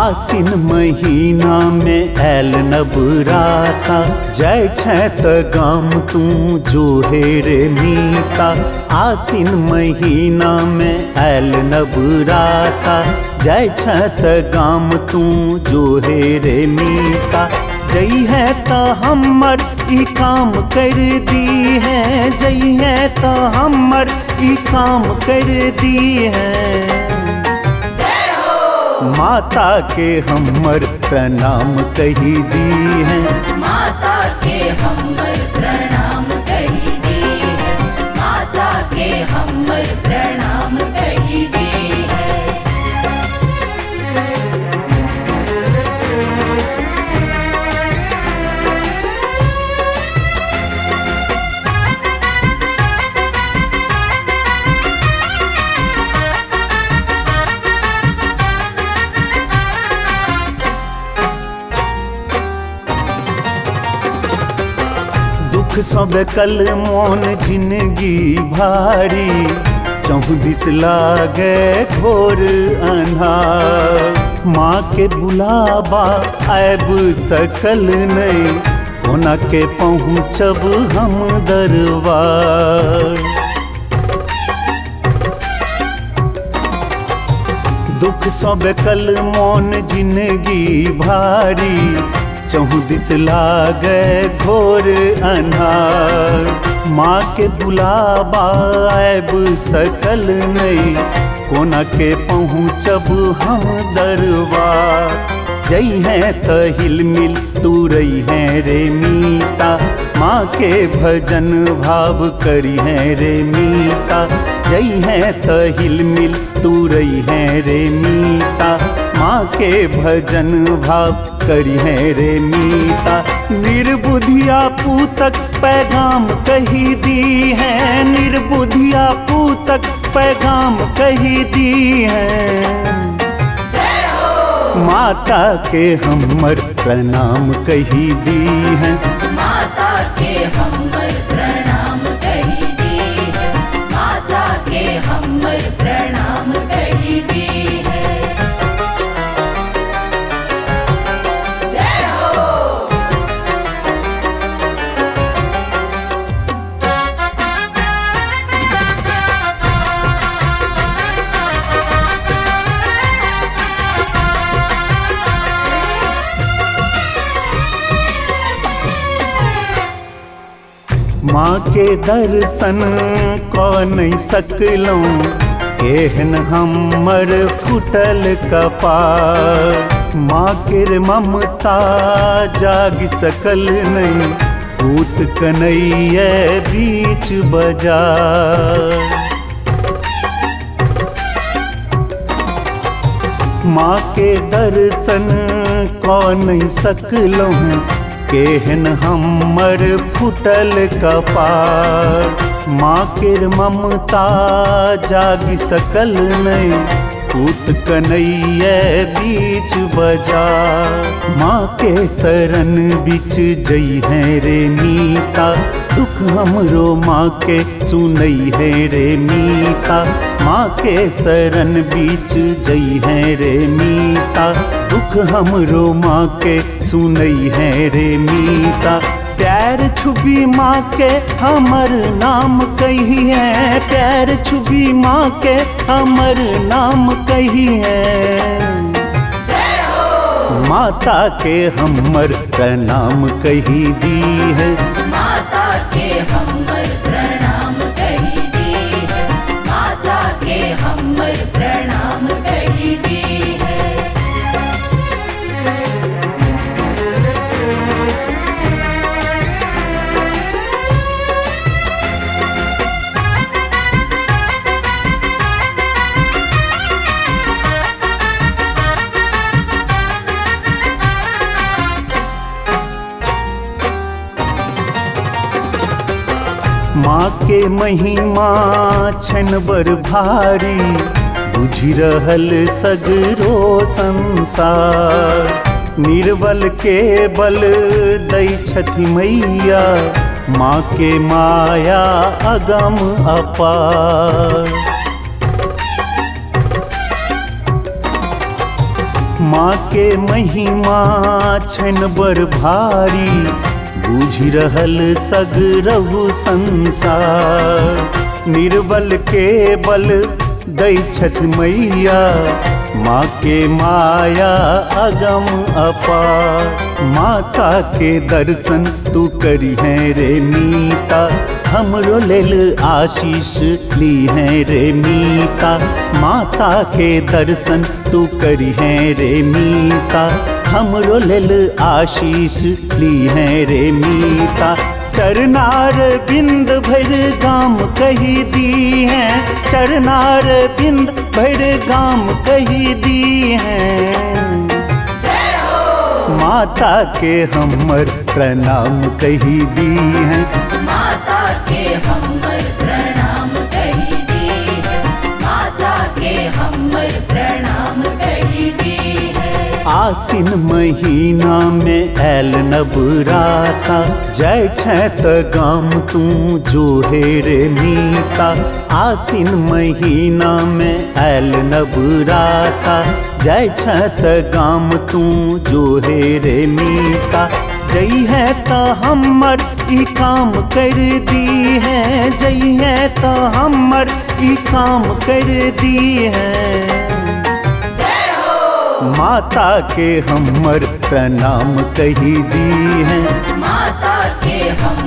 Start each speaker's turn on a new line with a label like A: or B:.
A: आसिन महीना में आयल नवराता, जय छै त गाम तू जो हे रे मीता। आसिन महीना में आयल नवराता, जय छै त गाम तू जो हे रे मीता। जई है त हमर ई काम कर दी है, जई है त हमर ई काम कर दी है। माता के हमर प्रणाम कही दी है,
B: माता के हमर प्रणाम कही दी है, माता के हमर प्रणाम कही दी है।
A: दुख सब कल मोन जिंदगी भारी, चहुँ दिस लागे घोर अन्हार। माँ के बुलावा आब सकल नहीं, कोना के पहुँचब हम दरबार। दुख सब कल मोन जिंदगी भारी, चहुँ दिस लागे घोर अन्हार। माँ के बुलावा आब सकल नहीं, कोना के पहुँचब हम दरबार। जई है त हिलमिल तू रही है रे मीता, माँ के भजन भाव करी है रे मीता। जई है त हिलमिल तू रही है रे मीता, माँ के भजन भाव करी है रे मीता। निर्बुधिया पूतक पैगाम कही दी है, निर्बुधिया पूतक पैगाम कही दी है। माता के हमर प्रणाम कही दी है,
B: माता के हमर प्रणाम कही दी है, माता के हमर प्रणाम कही दी है। जय हो।
A: माँ के दर्शन कऽ नहीं सकलहुँ, एहन हमर फूटल कपार। माँ के ममता जाग सकल नहीं, पूत कन्हैया बीच बाजार। माँ के दर्शन कऽ नहीं सकलहुँ, केहन हमर फूटल कपार। माँ के ममता जाग सकल नहीं, पूत कन्हैया बीच बाजार। माँ के शरण बिच जई है रे मीता, दुख हमरो माँ के सुनई है रे मीता। माँ के शरण बीच जई है रे मीता, दुख हमरो माँ के सुनई है रे मीता। प्यार छुबी माँ के हमर नाम कही है, प्यार छुबी माँ के हमर नाम कही है। माता के हमर प्रणाम कही दी है,
B: माता के हमर प्रणाम कही दी है, माता के हमर प्रणाम कही दी है।
A: माँ के महिमा छन बड़ भारी, बुझि रहल सगरो संसार। निर्बल के बल दै छथि मैया, माँ के माया अगम अपार। माँ के महिमा छनि बड़ भारी, बुझि रहल सगरहु संसार। निर्बल के बल दै छथि मैया, माँ के माया अगम अपार। माता के दर्शन तू करी है रे मीता, हमरो लेल आशीष ली है रे मीता। माता के दर्शन तू करी है रे मीता, हमरो लेल आशीष ली है रे मीता। चरनार बिंद भर गाम कही दी है, चरनार बिंद भर गाम कही दी है। माता के हमर प्रणाम कही दी है,
B: माता के हमर प्रणाम कही दी है, माता के हमर प्रणाम कही दी है।
A: आसिन महीना में ऐल नवराता, जय छै त गाम तू जो हे रे मीता। आसिन महीना में ऐल नवराता, जय छै त गाम तू जो हे रे मीता। जई है त हमर ई काम कर दी है, जई है त हमर ई काम कर दी है। माता के हमर प्रणाम कही दी है,
B: माता के हम